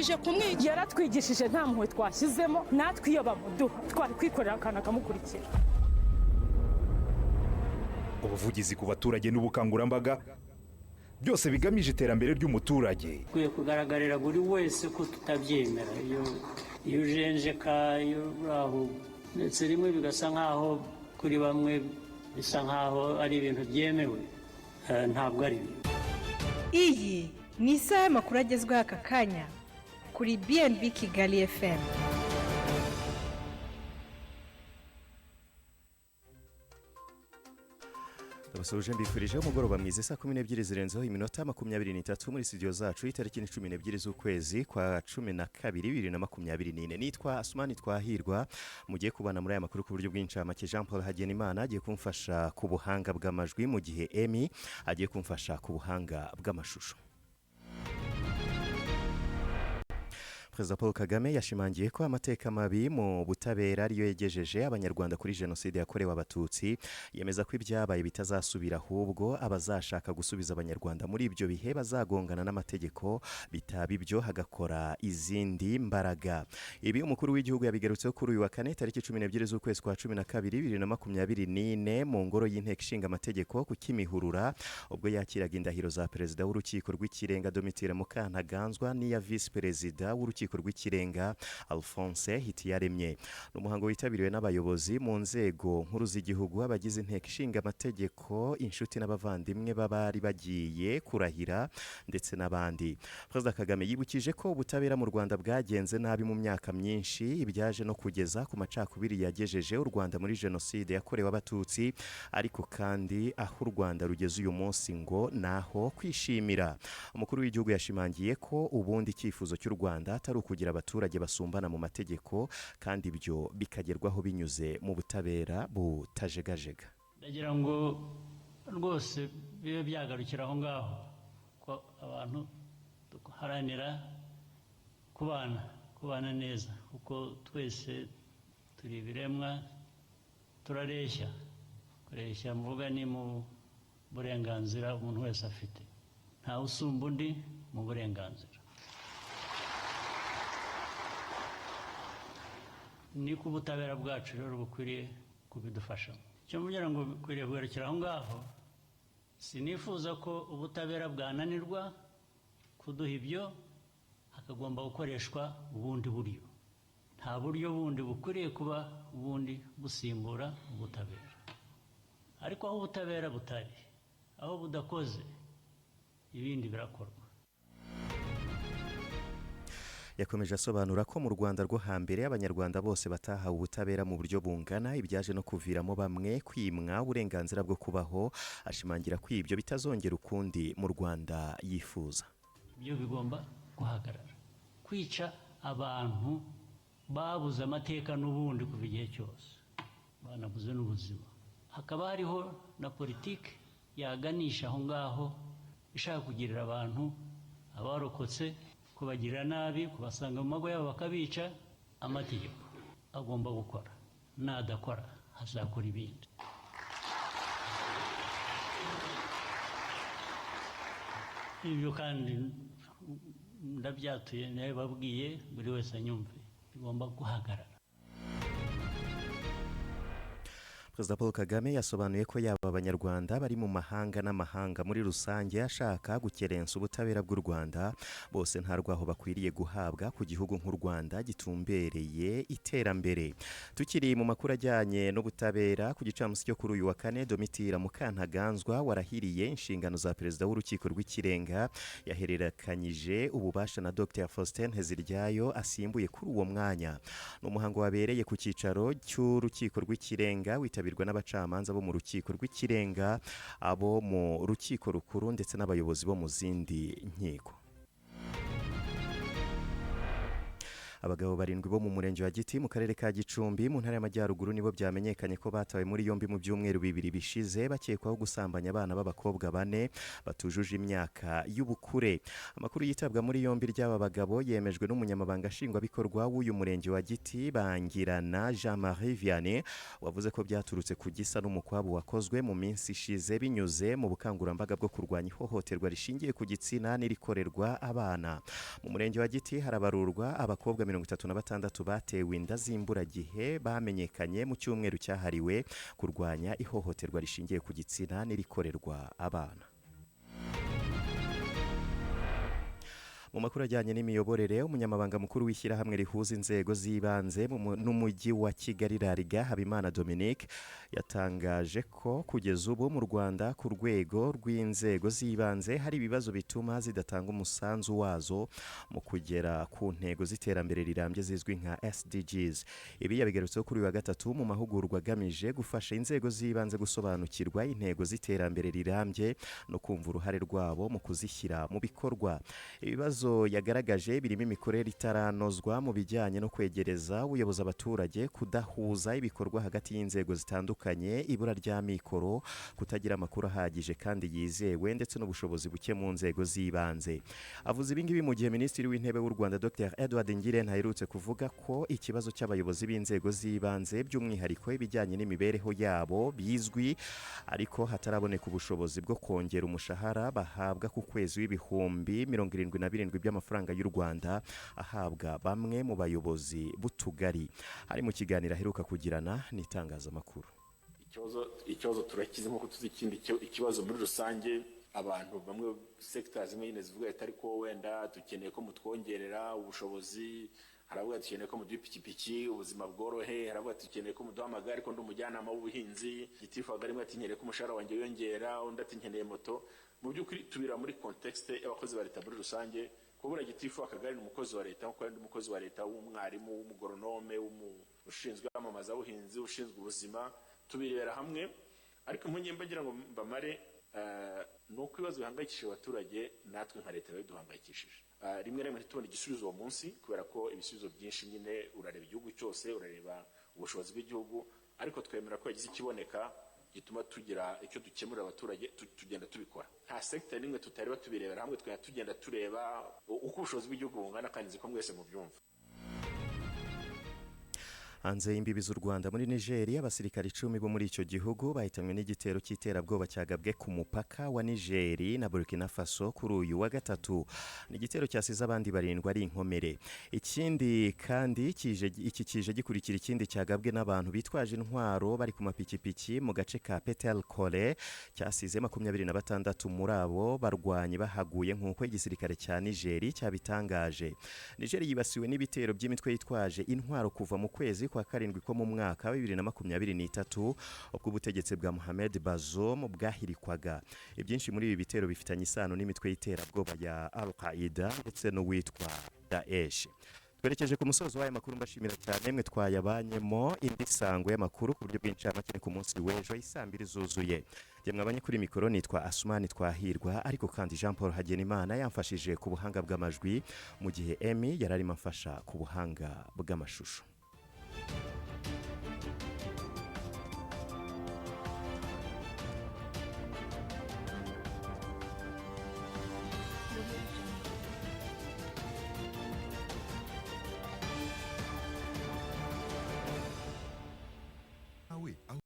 Barangije kumwica. Yaratwigishije, nta mpuhwe twashyizemo. Natwe iyo bamuduha twari kwikorera akantu akamukurikira. Ubuvugizi ku baturage n'ubukangurambaga, byose bigamije iterambere ry'umuturage. Bikwiye kugaragarira buri wese ko tutabyemera iyo ujenjeka, iyo uri aho, ndetse rimwe bigasa nk'aho kuri bamwe bisa nk'aho ari ibintu byemewe. Ntabwo ari byo. Iyi ni isaha y'amakuru agezweho aka kanya kuri BNB Kigali FM. Ndabasuhuje, mbifurije umugoroba mwiza. Saa 12 zirenzeho iminota 23 muri studio zacu. Itariki ni 12 z'ukwezi kwa 12 2024. Nitwa Asumani Twahirwa, mugiye kubana muri aya makuru ku buryo bw'incamake. Jean Paul Hagenimana agiye kumfasha ku buhanga bw'amajwi, mu gihe Emi agiye kumfasha ku buhanga bw'amashusho. Perezida Paul Kagame yashimangiye ko amateka mabi mu butabera ariyo yegejeje Abanyarwanda kuri Jenoside yakorewe Abatutsi. Yemeza ko ibyabaye bitazasubira, ahubwo abazashaka gusubiza Abanyarwanda muri ibyo bihe bazagongana n'amategeko, bitaba ibyo hagakora izindi mbaraga. Ibi umukuru w'igihugu yabigarutseho kuri uyu wa kane, tariki 12 z'ukwezi kwa 12 2024, mu ngoro y'Inteko Ishinga Amategeko ku Kimihurura, ubwo yakiraga indahiro za Perezida w'Urukiko rw'Ikirenga Domitira Mukantaganzwa n'iya Visi Perezida w'Urukiko rw'Ikirenga Alphonse Hitiyaremye. Ni umuhango witabiriwe n'abayobozi mu nzego nkuru z'igihugu, abagize Inteko Ishinga Amategeko, inshuti n'abavandimwe b'abari bagiye kurahira ndetse n'abandi. Perezida Kagame yibukije ko ubutabera mu Rwanda bwagenze nabi mu myaka myinshi, ibyaje no kugeza ku macakubiri yagejeje u Rwanda muri Jenoside yakorewe Abatutsi. Ariko kandi aho u Rwanda rugeze uyu munsi ngo naho kwishimira. Umukuru w'igihugu yashimangiye ko ubundi icyifuzo cy'u Rwanda atari ukugira abaturage basumbana mu mategeko, kandi ibyo bikagerwaho binyuze mu butabera butajegajega. Ndagira ngo rwose bibe byagarukira aho ngaho, ko abantu duharanira kubana neza, kuko twese turi ibiremwa, turareshya. Kureshya mvuga ni mu burenganzira umuntu wese afite, ntawe usumba undi mu burenganzira. Niko ubutabera bwacu rero bukwiriye kubidufashamo. Icyo mvugira ngo bukwiriye kugarukira aho ngaho, sinifuza ko ubutabera bwananirwa kuduha ibyo, hakagomba gukoreshwa ubundi buryo. Nta buryo bundi bukwiriye kuba ubundi busimbura ubutabera. Ariko aho ubutabera butari, aho budakoze, ibindi birakorwa. Yakomeje asobanura ko mu Rwanda rwo hambere Abanyarwanda bose batahawe ubutabera mu buryo bungana, ibyaje no kuviramo bamwe kwimwa uburenganzira bwo kubaho. Ashimangira ko ibyo bitazongera ukundi mu Rwanda yifuza. Ibyo bigomba guhagarara, kwica abantu babuze amateka n'ubundi kuva igihe cyose, banabuze n'ubuzima. Hakaba hariho na politiki yaganisha aho ngaho, ishaka kugirira abantu abarokotse, kubagirira nabi, kubasanga mu mago yabo bakabica. Amategeko agomba gukora, nadakora hazakora ibindi. Ibyo kandi ndabyatuye, nawe babwiye, buri wese anyumve, bigomba guhagarara. Perezida Paul Kagame yasobanuye ko yaba Abanyarwanda bari mu mahanga n'amahanga muri rusange ashaka gukerensa ubutabera bw'u Rwanda, bose nta rwaho bakwiriye guhabwa ku gihugu nk'u Rwanda gitumbereye iterambere. Tukiri mu makuru ajyanye n'ubutabera, ku gicamunsi cyo kuri uyu wa kane, Domitira Mukantaganzwa warahiriye inshingano za Perezida w'Urukiko rw'Ikirenga yahererekanyije ububasha na Dr Faustin Nteziryayo asimbuye kuri uwo mwanya. Ni umuhango wabereye ku cyicaro cy'Urukiko rw'Ikirenga, witabirwa n'abacamanza bo mu Rukiko rw'Ikirenga, abo mu Rukiko Rukuru ndetse n'abayobozi bo mu zindi nkiko. Abagabo barindwi bo mu murenge wa Giti mu karere ka Gicumbi mu ntara y'Amajyaruguru nibo byamenyekanye ko batawe muri yombi mu byumweru 2 bishize bakekwaho gusambanya abana b'abakobwa 4 batujuje imyaka y'ubukure. Amakuru yitabwa muri yombi ry'aba bagabo yemejwe n'umunyamabanga nshingwabikorwa w'uyu murenge wa Giti, Bangirana Jean Marie Vianney, wavuze ko byaturutse ku gisa n'umukwabu wakozwe mu minsi ishize binyuze mu bukangurambaga bwo kurwanya ihohoterwa rishingiye ku gitsina n'irikorerwa abana. Mu murenge wa Giti harabarurwa abakobwa 36 batewe inda z'imburagihe bamenyekanye mu cyumweru cyahariwe kurwanya ihohoterwa rishingiye ku gitsina n'irikorerwa abana. Mu makuru ajyanye n'imiyoborere, umunyamabanga mukuru w'ishyirahamwe rihuza inzego z'ibanze n'umujyi wa Kigali Rariga, Habimana Dominique, yatangaje ko kugeza ubu mu Rwanda ku rwego rw'inzego z'ibanze hari ibibazo bituma zidatanga umusanzu wazo mu kugera ku ntego z'iterambere rirambye zizwi nka SDGs. Ibi yabigarutseho kuri uyu wa gatatu mu mahugurwa agamije gufasha inzego z'ibanze gusobanukirwa intego z'iterambere rirambye no kumva uruhare rwabo mu kuzishyira mu bikorwa. Ibibazo yagaragaje birimo imikorere itaranozwa mu bijyanye no kwegereza ubuyobozi abaturage, kudahuza ibikorwa hagati y'inzego zitandukanye, ibura rya mikoro, kutagira amakuru ahagije kandi yizewe, ndetse n'ubushobozi buke mu nzego z'ibanze. Avuze ibingibi mu gihe Minisitiri w'Intebe w'u Rwanda Dr Edouard Ngirente aherutse kuvuga ko ikibazo cy'abayobozi b'inzego z'ibanze by'umwihariko ibijyanye n'imibereho yabo bizwi, ariko hataraboneka ubushobozi bwo kongera umushahara bahabwa ku kwezi w'77,000 by'amafaranga y'u Rwanda ahabwa bamwe mu bayobozi b'utugari. Hari mu kiganiro aheruka kugirana n'itangazamakuru. Ikibazo turakizi nk'uko tuzi ikindi ikibazo muri rusange. Abantu bamwe sectors zimwe nyine zivuga ati ariko wenda dukeneye ko mutwongerera ubushobozi, haravuga dukeneye ko muduha ipikipiki ubuzima bworohe, haravuga dukeneye ko muduha amagare ariko ndi umujyanama w'ubuhinzi, gitifu rimwe ati nkeneye ko umushahara wanjye wiyongera, undi ati nkeneye moto. Mu by'ukuri tubira muri contexte y'abakozi ba leta muri rusange. Kubura gitifu akagari ni umukozi wa leta nkuko ari umukozi wa leta w'umwarimu, w'umugoronome, ushinzwe iyamamazabuhinzi, ushinzwe ubuzima, tubirebera hamwe. Ariko impungenge mbagira ngo mbamare ni uko ibibazo bihangayikishije abaturage natwe nka leta biba biduhangayikishije. Rimwe na rimwe ntitubone igisubizo uwo munsi, kubera ko ibisubizo byinshi nyine urareba igihugu cyose, urareba ubushobozi bw'igihugu, ariko twemera ko yagize ikiboneka gituma tugira icyo dukemurira abaturage, tugenda tubikora. Nta secteur n'imwe tutareba, tubirebera hamwe, tugenda tureba uko ubushobozi bw'igihugu bungana, kandi nzi ko mwese mubyumva. Hanze y'imbibi z'u Rwanda muri Nigeria, abasirikare 10 bo muri icyo gihugu bahitanywe n'igitero cy'iterabwoba cyagabwe ku mupaka wa Niger na Burkina Faso kuri uyu wa gatatu. Ni igitero cyasize abandi 7 ari inkomere. Ikindi kandi iki kije gikurikira ikindi cyagabwe n'abantu bitwaje intwaro bari ku mapikipiki mu gace ka Petel Kole, cyasize 26 muri abo barwanyi bahaguye nk'uko igisirikare cya Niger cyabitangaje. Niger yibasiwe n'ibitero by'imitwe yitwaje intwaro kuva mu kwezi kwa 7 ko mu mwaka wa 2023 ubwo ubutegetsi bwa Mohamed Bazoum bwahirikwaga. Ibyinshi muri ibi bitero bifitanye isano n'imitwe y'iterabwoba ya Al-Qaeda ndetse n'uwitwa Daesh. Twerekeje ku musozo w'aya makuru, mbashimira cyane mwe twayabanyemo. Indi sango y'amakuru ku buryo bw'incamake ku munsi w'ejo isaa 2 zuzuye. Jye mwabanye kuri mikoro nitwa Asumani Twahirwa, ariko kandi Jean Paul Hagenimana yamfashije ku buhanga bw'amajwi, mu gihe Emmy yararimo amfasha ku buhanga bw'amashusho.